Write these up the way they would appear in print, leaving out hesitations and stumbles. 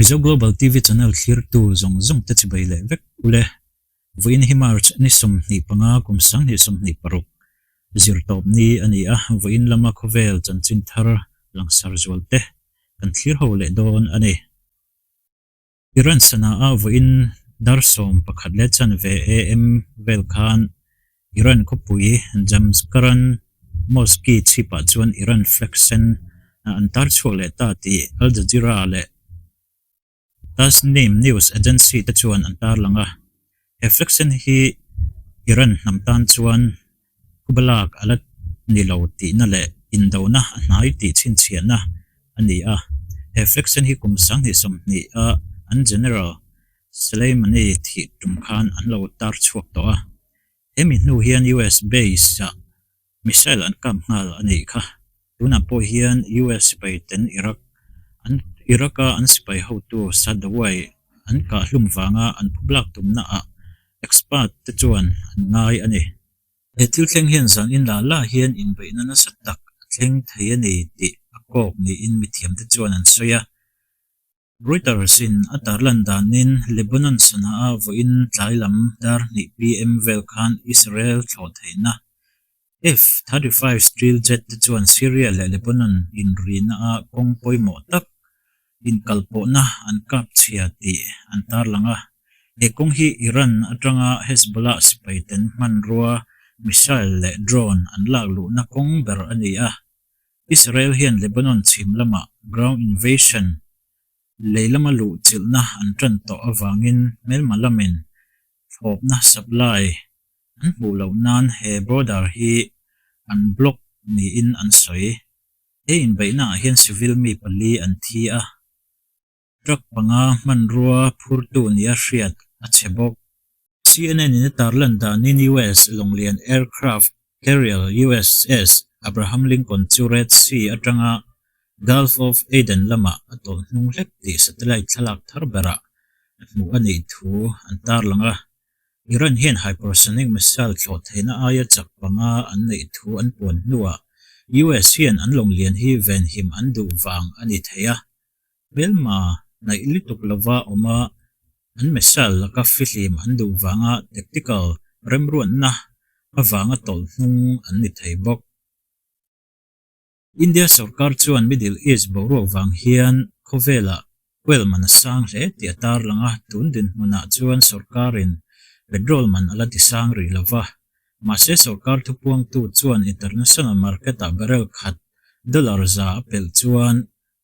Mizo Global TV channel thlirtu zawng zawng te chibai leh vek ule. Vawiin hi March ni 25 kum 2026 zirtawp ni a ni a, vawiin lama khawvel chanchin thar langsar zual te kan thlir ho leh dawn a ni. Iran Sana'a vawiin dar 11 leh chanve AM vel khan Iran khawpui Jamkaran Mosque chhipah chuan Iran flag sen an tar chhuak leh ta tih Al Jazeera leh Tasnim News Agency te chuan an tarlang a. He flag sen hi Iran hnam tan chuan Khubalak a la ni lo tihna leh indona a hnai tih chhinchhiahna a ni a. He flag sen hi kum 2020 a an General Soleimani thih tum khan an lo tar chhuak tawh a. Hemi hnu hian US base-ah missile an kap nghal a nih kha. Tunah pawh hian US sipai ten Iraq an Iraq-a an sipai hotu Sadawai an kah hlum vanga an phublak tumnaah expert te chuan an ngai a ni. He thil thleng hian zan in lah lah hian inbeihna nasa tak a thleng thei a ni tih a kawk niin mithiamte chuan an sawi a. Reuters-in a tarlan danin Lebanon Sana'a vawiin tlai lam dar hnih PM vel khan Israel thlawh theihna F-35 Steel jet te chuan Syria leh Lebanon inrina-a kawng pawimawh tak inkalpawhna an kap chhia tih an tarlang a. He kawng hi Iran atanga Hezbollah sipaiten hmanrua, missile leh drone an lak luhna kawng ber a ni a. Israel hian Lebanon chhim lamah ground invasion lei lama luh chilhna an tan tawh avangin hmelma lamin thlawpna supply an hmuh loh nan he border hi an block niin an sawi. He inbeihnaah hian civil mi pali an thi a, truck panga hmanrua phurtu nia hriat a chhe bawk. CNN in a tarlan danin US lawnglian aircraft carrier USS Abraham Lincoln chu Red Sea atanga Gulf of Aden lamah a tawlh hnung hlek tih satellite thlalak thar berah hmuh a nih thu an tarlang a. Iran hian hypersonic missile thlawh theihna aia chak panga an neih thu an puan hnuah US hian an lawnglian hi venhim an duh vang a ni thei a. Hmelma hnaih lutuk lova awm a, an missile laka fihlim an duh vanga tactical remruatna avanga tawlh hnung an ni thei bawk. India sorkar chuan Middle East boruak vang hian khawvelah oil man a sang hle tih a tarlang a, tun dinhmunah chuan sorkarin petrol man a la ti sang rih lo va. Mahse sorkar thupuangtu chuan international market-ah barrel khat dollar za a pelh chuan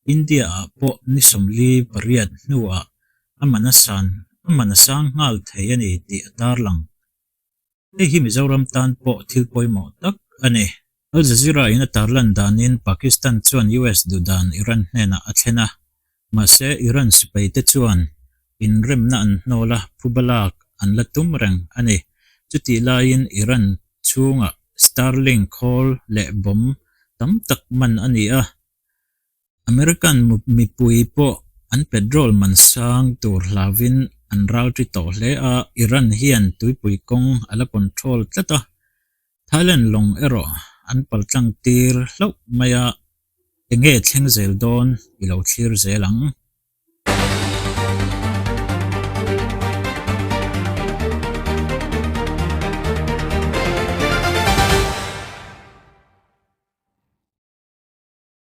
India-ah pawh ni 48 hnuah a man a san a man a sang nghal thei a ni tih a tarlang. Hei hi Mizoram tan pawh thil pawimawh tak a ni. Al Jazeera in a tarlan danin Pakistan chuan US duhdan Iran hnenah a thlen a, mahse Iran sipaite chuan inremna an hnawl a, phubalak an la tum reng a ni. Chutih laiin Iran chhungah Starlink khawl leh bomb tam tak man a ni a, American mipui pawh an petrol man sang tur hlauvin an ralṭi tawh hle a, Iran hian tuipui kawng a la control tlat a, Thailand lawng erawh an paltlang tir hlauh mai a, enge thleng zel dawn i lo thlir zel ang.